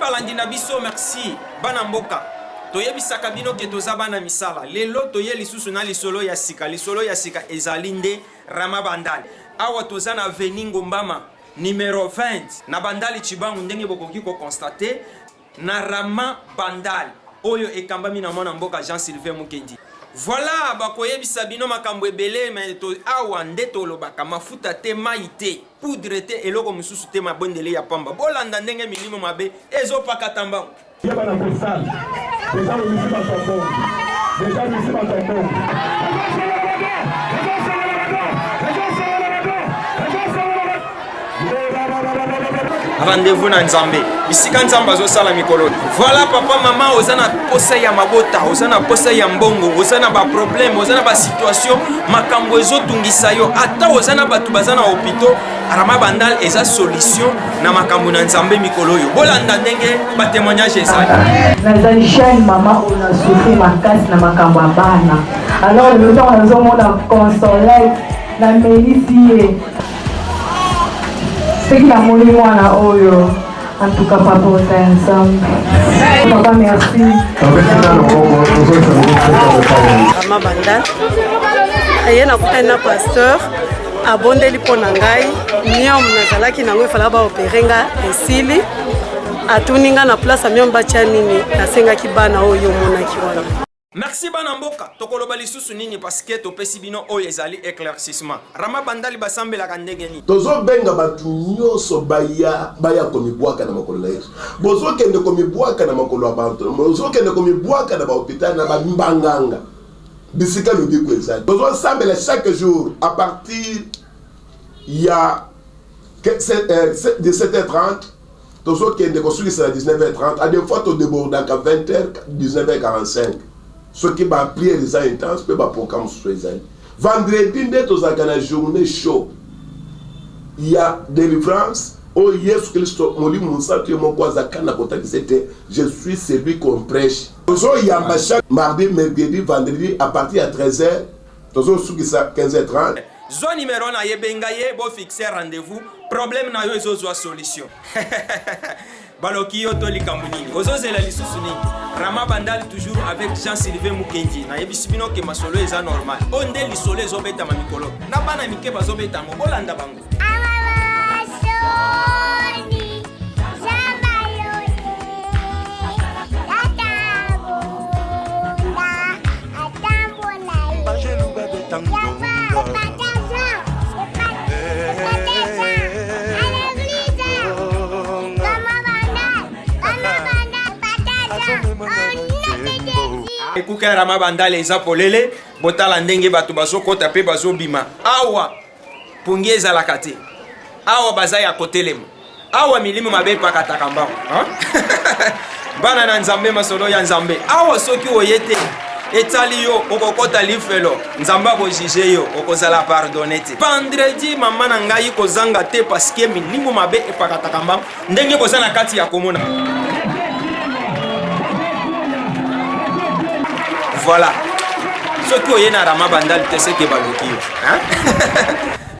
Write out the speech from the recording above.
Balandi na biso, merci bana mboka. Toyebisaka bino ke toza bana misala. Lelo toye lisusu na lisolo ya sika. Lisolo ya sika ezali nde Rama Bandal. Awa toza na avenue Ngombama numero 20 na Bandali Tshibangu, ndenge bokoki ko constater na Rama Bandal oyo ekambami na mwana mboka Jean Sylvain Mukendi. Voilà, bakoyebisa bino makambo ebele mais to, awa nde tolobaka mafuta te, mai te, poudre te, eloko mosusu te, mabondeli ya pamba. Bolanda ndenge milimo mabe ezopakata mbangu. Yeba na kosala deja olisi bato ya mbongo deja olisi bato ya mbongo. Rendez-vous na Nzambe, bisika Nzambe azosala mikolo. Voilà papa, mama, oza na posa ya mabota, oza na posa ya mbongo, oza na baproblème, oza na basituation, makambo ezotungisa yo, ata oza na bato baza na hôpitaux. Rama Bandal eza solution na makambo na Nzambe mikolo oyo. Bolanda ndenge ba témoignage ezali. Naza jeune mama oyo na souffrir makasi na makambo ya bana. Alors lelo ntango nazomona consolete namelisi ye soki namoni mwana oyo. En tout cas, papa oza ya Nzambe. Papa, merci. Mama Bandal aye nakutani na pasteur abondeli mpo na ngai myome nazalaki nango efala baopere nga esili atuni nga na place ya myome batya nini nasengaki bana oyo omonaki wana. Merci bana mboka, tokoloba lisusu nini parce que topesi bino oyo ezali eclaircissement. Rama Bandali basambelaka ndenge nini? Tozobenga bato nyonso baya baya komibwaka na makolo na Yesu. Bozokende komibwaka na makolo ya banto, bozokende komibwaka na bahopital na bambanganga, bisika lobiko ezali. Tozosambela chaque jour à partir ya 17h30, tozokende kosukisa na 19h30. A des fois todebordaka 20h, 19h45 soki baprière eza intense mpe baprogramme mosusu ezali. Vendredi nde tozalaka na journée show ya délivrance oyo Yesu Kristo Molimo Mosantu ye moko azalaka na kotalisa ete je suis celui qu'on prêche. Tozoyamba chaque mardi, mercredi, vendredi à partir ya 13h, tozosukisa 15h30. Zwa numero na ye, benga ye, bo fixer rendez-vous, problème na yo ezozwa solution. Baloki yo to likambo nini? Ozozela lisusu nini? Rama Bandal toujours avec Jean-Sylvain Mukendi. Nayebisi bino ke masolo eza normal. Oyo nde lisolo ezobetama mikolo. Na bana mike bazobeta yango, bolanda bango. Ekuke ya Rama Bandal eza polele, botala ndenge bato bazokota mpe bazobima. Awa pongi ezalaka te, awa baza ya kotelema, awa milimo mabe epakataka mbango. Bana na Nzambe, masolo ya Nzambe awa, soki oye te etali yo, okokota lifelo, Nzambe akojuge yo, okozala pardonne te. Vendredi mama na ngai kozanga te, paske milimo mabe epakataka mbango ndenge boza na kati ya komona. Voilà, soki oye na Rama Bandal te, seke baloki yo.